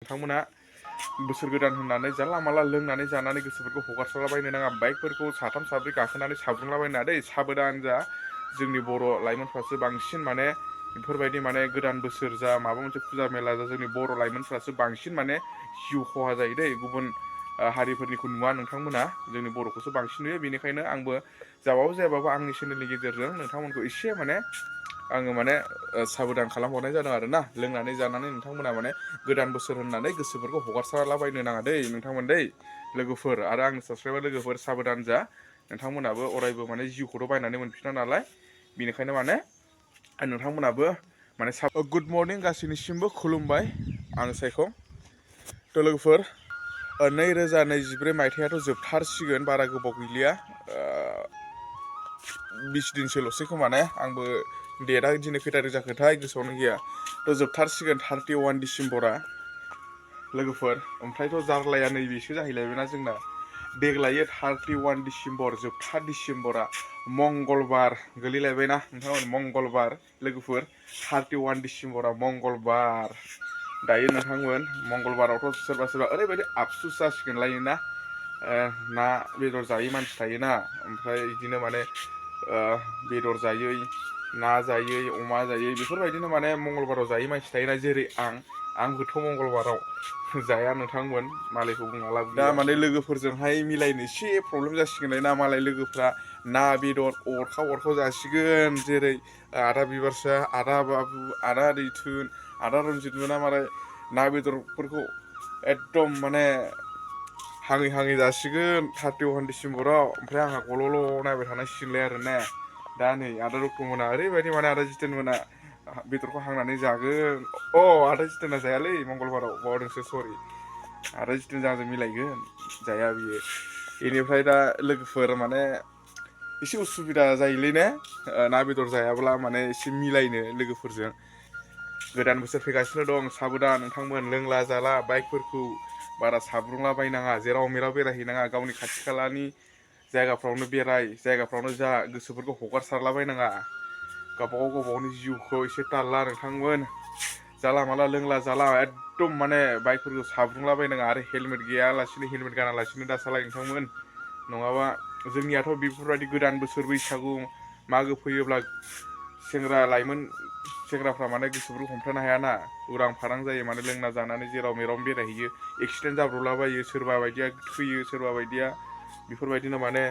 नोंथांमोना बोसोर गोदान होननानै जानला मानला लोंनानै जानानै गोसोफोरखौ हगारसारलाबायनो नाङा। बाइकफोरखौ साथाम साब्रै गाखोनानै साब्रुंलाबायनो नाङा दै। साबधान जा। जोंनि बर' लाइमोनफ्रासो बांसिन माने बेफोरबायदि माने गोदान बोसोर जा माबा मोनसे फुजा मेला जा जोंनि बर' लाइमोनफ्रासो बांसिन माने जिउ खहा जायो दै। गुबुन हारिफोरनिखौ नुवा नोंथांमोना जोंनि बर'खौसो बांसिन नुयो। बेनिखायनो आंबो जाबाबो जायाबाबो आंनि चेनेलनि गेजेरजों नोंथांमोनखौ एसे माने आङो माने साबधान खालामहरनाय जादों आरोना। लोंनानै जानानै नोंथांमोना माने गोदान बोसोर होननानै गोसोफोरखौ हगारसारलाबायनो नाङा दै नोंथांमोन दै लोगोफोर आरो आंनि साबसक्राइबार लोगोफोर साबधान जा। नोंथांमोनाबो अरायबो माने जिउखौथ' बायनानै मोनफिना नालाय बेनिखायनो माने नोंथांमोनाबो माने गुड मर्निं गासैनिसिमबो खुलुमबाय आं सायखं। थ' लोगोफोर 2024 मायथाइयाथ' जोबथारसिगोन बारा गोबाव गैलिया 20 दिनसोल'सै खोमाने आंबो डेटआ दिनै खै थारिख जाखोथाय गोसोआवनो गैया। थ' जोबथारसिगोन 31 डिसेम्बरा लोगोफोर। ओमफ्रायथ' जारलाया नैबेसो जाहैलायबायना जोंना देग्लायो 31 डिसेम्बर जोबथा डिसेम्बरा मंगलबार गोलैलायबायना नोंथांमोन। मंगलबार लोगोफोर 31 डिसेम्बरा मंगलबार। दायो नोंथांमोन मंगलबारावथ' सोरबा सोरबा ओरैबायदि आफसुस जासिगोनलायो ना ना बेदर जायै मानसि थायोना ओमफ्राय बिदिनो माने बेदर जायै ना जायै अमा जायै बेफोरबायदिनो माने मंगलबाराव जायै मानसि थायोना जेरै आंबोथ' मंगलबाराव जाया नोंथांमोन मालायखौ बुंना लाब गैया। दा माने लोगोफोरजोंहाय मिलायनो एसे प्रब्लेम जासिगोनलाय ना मालाय लोगोफ्रा ना बेदर अरखाव जासिगोन जेरै आदा बिबारसा आदा बाबु आदा रैथुन आदा रनजित मोना मालाय ना बेदरफोरखौ एकदम माने हाङै हाङै जासिगोन 31 डिसेम्बराव। ओमफ्राय आंहा गल'ल' नायबाय थानांसिगोनलाय आरो ना। दा नै आदा रक्तम मोना ओरैबायदि माने आदा जितेन मोना बेदरखौ हांनानै जागोन। आदा जितेना जायालै मंगलबाराव बावदोंसो सरि। आदा जितेनजों आंजों मिलायगोन जाया बियो। बेनिफ्राय दा लोगोफोर माने एसे उसुबिदा जायोलै ने ना बेदर जायाब्ला माने एसे मिलायनो लोगोफोरजों। गोदान बोसोर फैगासिनो दं साबधान नोंथांमोन लोंला जाला बाइकफोरखौ बारा साब्रुंला बायनाङा। जेराव मेराव बेरायहैनाङा। गावनि खाथि खालानि जायगाफ्रावनो बेराय जायगाफ्रावनो जा गोसोफोरखौ हगारसारलाबायनाङा। गावबागावनि जिउखौ एसे ताल ला नोंथांमोन। जाला माला लोंला जाला एकदम माने बाइकफोरखौ साब्रुंलाबायनाङा। आरो हेलमेट गैयालासिनो हेलमेट गानालासिनो दा सालाय नोंथांमोन। नङाबा जोंनियाथ' बेफोरबायदि गोदान बोसोर बैसागु मागो फैयोब्ला सेंग्रा लाइमोन सेंग्राफ्रा माने गोसोफोरखौ हमथानो हायाना उरां फारां जायो माने लोंना जानानै जेराव मेरावनो बेरायहैयो एक्सिडेन्ट जाब्रलाबायो। सोरबा बायदिया थैयो सोरबा बायदिया बेफोरबायदिनो माने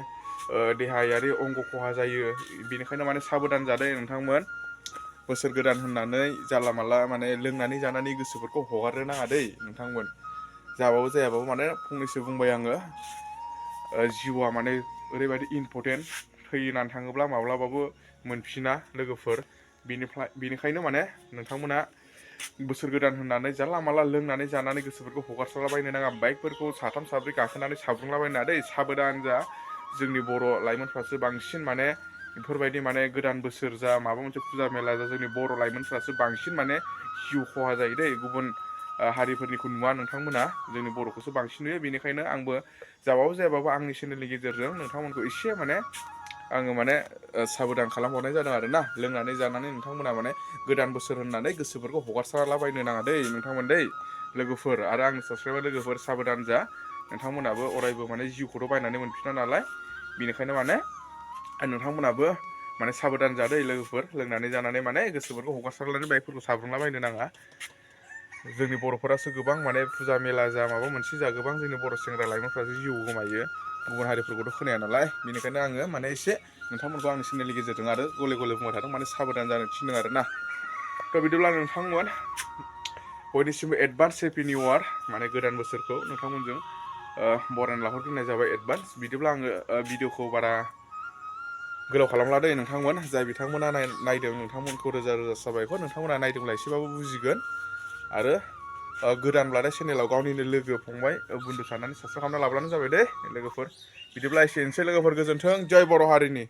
देहायारि अंग खहा जायो। बेनिखायनो माने साबधान जादों नोंथांमोन। बोसोर गोदान होननानै जानला मानला माने लोंनानै जानानै गोसोफोरखौ हगारनो नाङा दै नोंथांमोन। जाबाबो जायाबाबो माने फंनैसो बुंबाय आङो। जिउआ माने ओरैबायदि इम्परटेन्ट थैनानै थाङोब्ला माब्लाबाबो मोनफिना लोगोफोर। बेनिखायनो माने नोंथांमोना बोसोर गोदान होननानै जानला मानला लोंनानै जानानै गोसोफोरखौ हगारसारलाबायनो नाङा। बाइकफोरखौ साथाम साब्रै गाखोनानै साब्रुंलाबायनो नाङा दै। साबधान जा। जोंनि बर' लाइमोनफ्रासो बांसिन माने बेफोरबायदि माने गोदान बोसोर जा माबा मोनसे फुजा मेला जा जोंनि बर' लाइमोनफ्रासो बांसिन माने जिउ खहा जायो दै। गुबुन हारिफोरनिखौ नुवा नोंथांमोना जोंनि बर'खौसो बांसिन नुयो। बेनिखायनो आंबो जाबाबो जायाबाबो आंनि चेनेलनि गेजेरजों नोंथांमोनखौ एसे माने आङो माने साबधान खालामहरनाय जादों आरोना। लोंनानै जानानै नोंथांमोना माने गोदान बोसोर होननानै गोसोफोरखौ हगारसारलाबायनो नाङा दै नोंथांमोन दै लोगोफोर आरो आंनि साबसक्राइबार लोगोफोर साबधान जा। नोंथांमोनाबो अरायबो माने जिउखौथ' बायनानै मोनफिना नालाय बेनिखायनो माने नोंथांमोनाबो माने साबधान जादों लोगोफोर। लोंनानै जानानै माने गोसोफोरखौ हगारसारनानै बाइकफोरखौ साब्रुंलाबायनो नाङा। जोंनि बर'फोरासो गोबां माने फुजा मेला जा माबा मोनसे जा गोबां जोंनि बर' सेंग्रा लाइमोनफ्रासो जिउ गोमायो। गुबुन हारिफोरखौथ' खोनाया नालाय बेनिखायनो आङो माने एसे नोंथांमोनखौ आंनि चेनेलनि गेजेरजों आरो गले गले बुंबाय थादों माने साबधान जानो थिनदों आरोना। थ' बिदिब्ला नोंथांमोन बयनिसिमबो एडभान्स हेपि निउ इयार माने गोदान बोसोरखौ नोंथांमोनजों बरायना लाहरग्रोनाय जाबाय एडभान्स। बिदिब्ला आङो भिडिअखौ बारा गोलाव खालामला दै नोंथांमोन। जाय बिथांमोना नायदों नोंथांमोनखौ रोजा रोजा साबायखर। नोंथांमोना नायदोंब्ला एसेबाबो बुजिगोन आरो गोदानब्लाथाय चेनेलाव गावनिनो लोगो फंबाय बुन्दु साननानै साबसक्राइब खालामना लाब्लानो जाबाय दे लोगोफोर। बिदिब्ला एसेनोसै लोगोफोर गोजोन्थों जय बर' हारिनि।